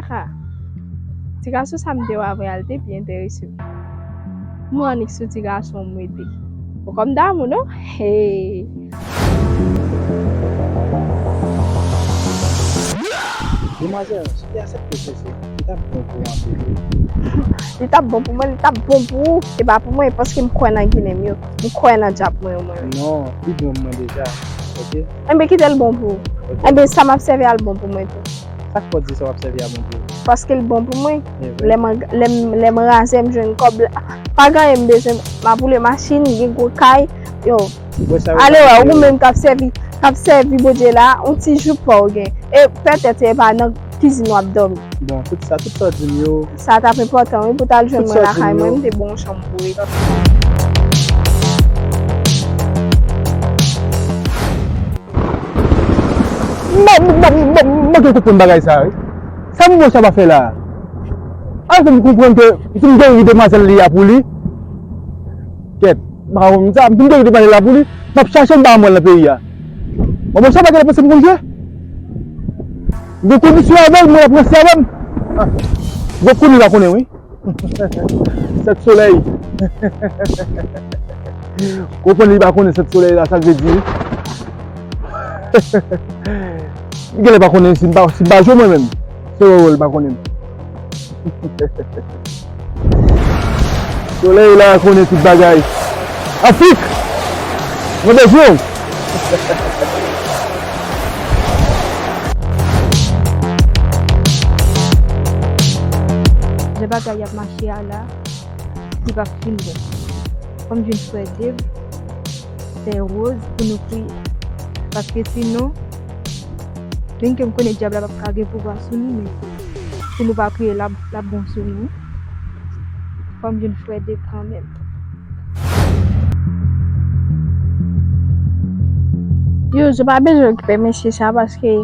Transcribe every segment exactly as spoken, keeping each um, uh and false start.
Ha. Ti gason sa m te wè avè a, l te byen enterese m. M annik sou ti gason m rete. Bon, kòm damou, non? Hey. Demwazèl, si te aksepte sesi, li t ap bon pou ou anpil, wi. Li t ap bon pou mwen, li t ap bon pou ou. Se pa pou mwen, paske m kwè nan Ginen m yo. M kwè nan djab mwen yo, mwen. Non, li bon pou mwen deja. Ok? Enben, kite l bon pou ou. Ok. Enben, sa m ap sèvi a l bon pou mwen tou. Sa k fè w di sa w ap sèvi a bon pou ou? Paske l bon pou mwen. E vre. Lè m, lè m, lè m razè, m jwenn kòb la. Pa gen anyen m bezwen. M ap woule machin, gen gwo kay. Yo. Ale wè, ou menm k ap sèvi, k ap sèvi Bondye la, yon ti jou pa w gen. E petèt se pa nan kizin w ap dòmi. Bon, tout sa, tout sa w di m yo. Sa t ap enpòtan, wi, pou w t al jwenn mwen lakay mwen, m te ba w yon chanm pou w rete. M pa, m pa, m pa, m pa gen konprann bagay sa, wi. Sa moun sa va fè la? Al fè m konprann ke si m gen yon demwazèl li a pou li. Kèt, m pa konn sa, m gen demwazèl la pou li, m ap chache m pa mwen nan peyi a. Bon, bon, sa pa gen panse m konn jwe. M gen kondisyon avè l, mwen ap ranse avè m. Ah, bon, konnen li pa konnen, wi. Sèt solèy. Konprann li pa konnen sèt solèy la, sa l vle di. M genlè pa konnen si m pa, si m pa jwe mwen menm. Se wè wè l pa konnen m. Solèy la konnen tout bagay. Afrik! Mwen bezwen w! Jan bagay y ap mache a la, li p ap fin bon. Fò m jwenn frè Dave, sè Rose pou nou priye. Paske sinon, menm ke m konnen dyab la p ap ka gen pouvwa sou nou, men si nou pa priye, l ap, l ap bon sou nou. Fò m jwenn frè Dave kanmenm. Yo, yo pa bezwen okipe mesye sa, paske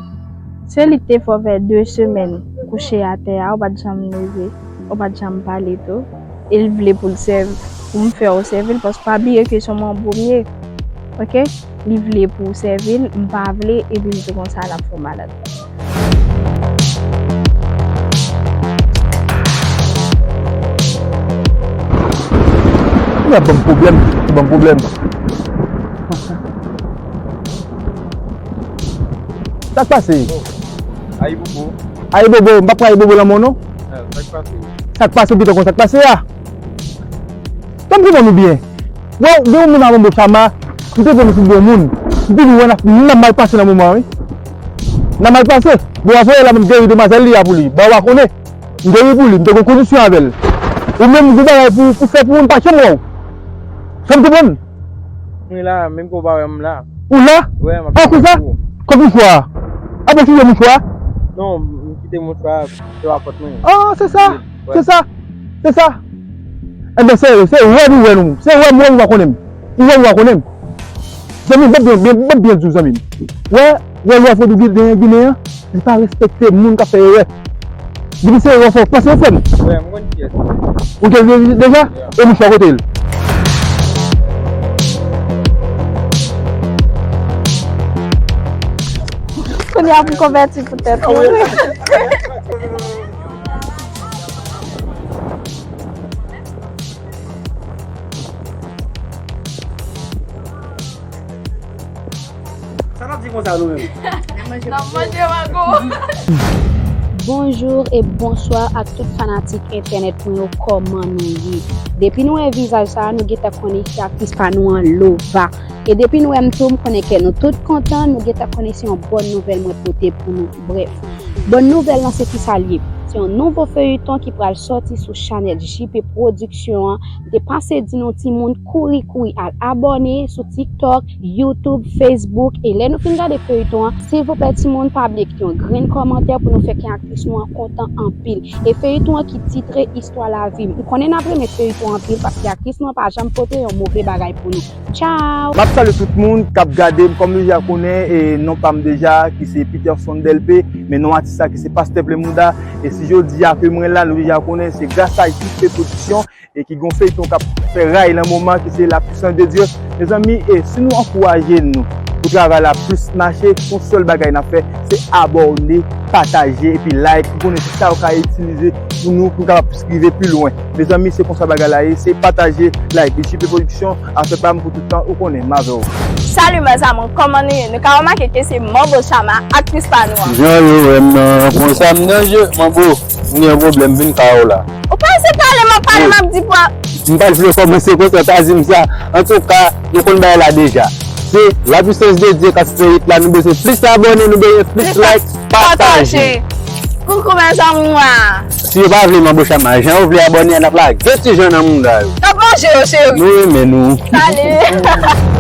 se li ki te fè w fè de semèn kouche atè a, ou pa t janm leve, ou pa t janm pale tou. E l vle pou l sèvi, pou m fè w sèvi l, paske pa bliye ke se mwen an premye. Ok? Li vle pou w sèvi l, m pa vle, epi m di konsa l ap fè w malad. Li ap ban m pwoblèm, li ban m pwoblèm. Sa k pase? Ayibobo. Ayibobo, m p ap pran ayibobo nan men w non. Sa k pase? Sa k pase pito kon sa k pase a? Tann pou mwen oubyen? Wè, gen yon moun avè m Bochama, m te pran pou bon moun. M te di wè n ap, n ap mal pase nan moman wi. N ap mal pase. Bon, apre la, m geri demwazèl li a pou li. Ba w a konnen. M geri pou li, m te gen kondisyon avè l. Ou menm, ou gen bagay pou, pou fè pou moun pa janm wè w. Sa m konprann? Mwen la, menm ke w pa wè m la. Ou la? Wè, m ap... Ah, konsa? Kot mouchwa a? Apa w chanje mouchwa a? Non, m kite mouchwa a sou lapòt mwen. Ah, se sa? Wi, wè. Se sa? Se sa? Enben, se, se wè nou wè nou. Se wè m wè nou pa konnen m. Ou wè nou pa konnen m. Zanmi m, ban m byen, byen, ban m byen di w, zanmi m. Wè, wè lwa fò di w gen, gen, gen an. Li pa respekte moun k ap fè erè. Depi se erè fò pase frè m. Wè, m konn kiyès. Ou gen vye vizit deja? Ya. E mouchwa kote l? Kounye a pou konvèti poutèt ou. Sa n ap di konsa nou menm? N ap manje mango. Bonjou e bonswa ak tout fanatik entènèt mwen yo, kòman nou ye? Depi nou wè vizaj sa a, nou gentan konnen se aktris pa nou an, Lova. E depi nou wè m tou, m konnen ke nou tout kontan, nou gentan konnen se yon bòn nouvèl mwen pote pou nou. Brèf, bòn nouvèl lan se kisa l ye? Se yon nouvo feyiton ki pral sòti sou chanèl J P Production an. M te pase di nou timoun kouri kouri al abòne sou TikTok, YouTube, Facebook, e lè nou fin gade feyiton an, silvouplè timoun pa bliye kite yon grenn kòmantè pou nou fè kè aktris nou an kontan anpil. E feyiton an ki titre Istwa Lavi m. M konnen n ap renmen feyiton an anpil paske aktris nou an pa janm pote yon move bagay pou nou. Tchaw! M ap salye tout moun k ap gade m. Kòm nou deja konnen, e non pa m deja, ki se Peterson Delpé, men non atis la ki se Pastè Plemouda. E si jodi a ke mwen la, nou deja konnen, se gras a J P Production, e ki gon feyton k ap fè ray nan moman, ki se La Puissance de Dieu. Mezanmi, e si nou ankouraje nou, Pou travay la plis mache, yon sèl bagay n ap fè, se abòne, pataje, epi like. Ou konnen se sa ou ka itilize pou nou, pou nou kapab rive pi lwen. Mezanmi, se konsa bagay la ye, se pataje, like. J P Production, afè pa m pou tout tan, ou konnen, m avè w. Salut mes amours, kòman nou ye? Nou ka remake ke se Manbo Chama, aktris pa nou an. Jan yo wè m nan, konsa m danje, Manbo, m gen yon pwoblèm, vin kay ou la. Ou panse pale m ap pale, m ap di pou. M pa t vle kòmanse konsa, ta di m sa. Antouka, nou konn bagay la deja. Se la puissance de Dieu k ap fè hit la, nou bezwen plis abòne, nou bezwen plis like, pataje. Koukou mes amours. Si yo pa vle Manbo Chama, jan yo vle abòne a, n ap lage ti jan nan mouda yo. N ap manje yo, cheri. Nou renmen nou. Salut.